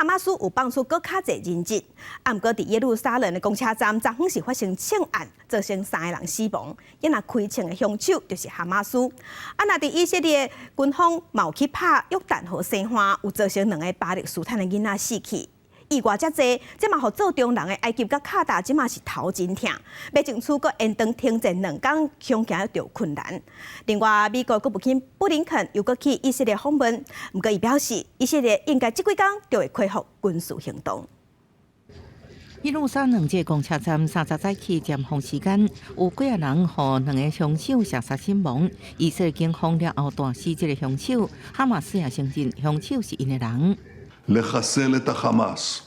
哈馬斯有放出閣較濟人質，啊，毋過佇耶路撒冷的公車站，昨昏是發生槍案，造成三个人死亡。伊若開槍的兇手就是哈馬斯。啊，若佇以色列軍方嘛有去拍約旦河西岸，有造成兩个巴勒斯坦的囡仔死去。意外遮濟，這嘛予做中人的埃及佮卡達，這馬是頭真疼，欲爭取閣延長停戰兩工，恐驚著困難。另外，美國國務卿布林肯又閣去以色列訪問，毋過伊表示，以色列應該這幾工就會恢復軍事行動。耶路撒冷這個公車站30早起尖峰時間，有幾仔人予兩个兇手射殺身亡。以色列警方了後彈死這个兇手，哈馬斯也承認兇手是𪜶的人。 לחסל את החמאס.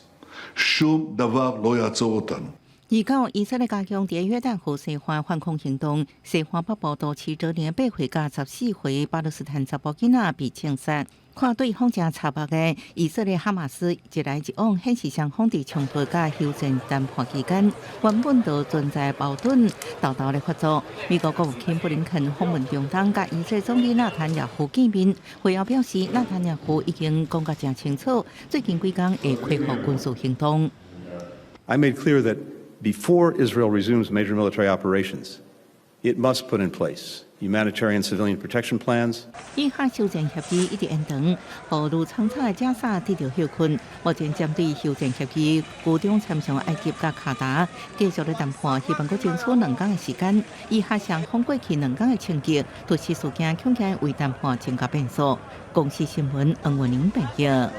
שום דבר לא יעצור אותנו. 二九，以色列加強佇約旦河西岸反恐行動，西岸北部都市這年8歲佮14歲巴勒斯坦查埔囡仔被槍殺。看對方誠插目的以色列哈馬斯一來一往，顯示雙方佇衝突佮休戰談判期間，原本就存在矛盾，沓沓咧發作。美國國務卿布林肯訪問中東，佮以色列總理納坦雅胡見面，會後表示，納坦雅胡已經講甲誠清楚，最近幾工會恢復軍事行動。 I made clear that before Israel resumes major military operations, it must put in place humanitarian civilian protection plans. 以哈休戰協議一直延長，予愈倉促的加沙得著歇睏。目前針對休戰協議，居中參詳埃及佮卡達繼續咧談判，希望閣爭取兩工的時間。以哈雙方過去兩工的衝擊，突襲事件恐驚為談判增加變數。公視新聞黃文玲編譯。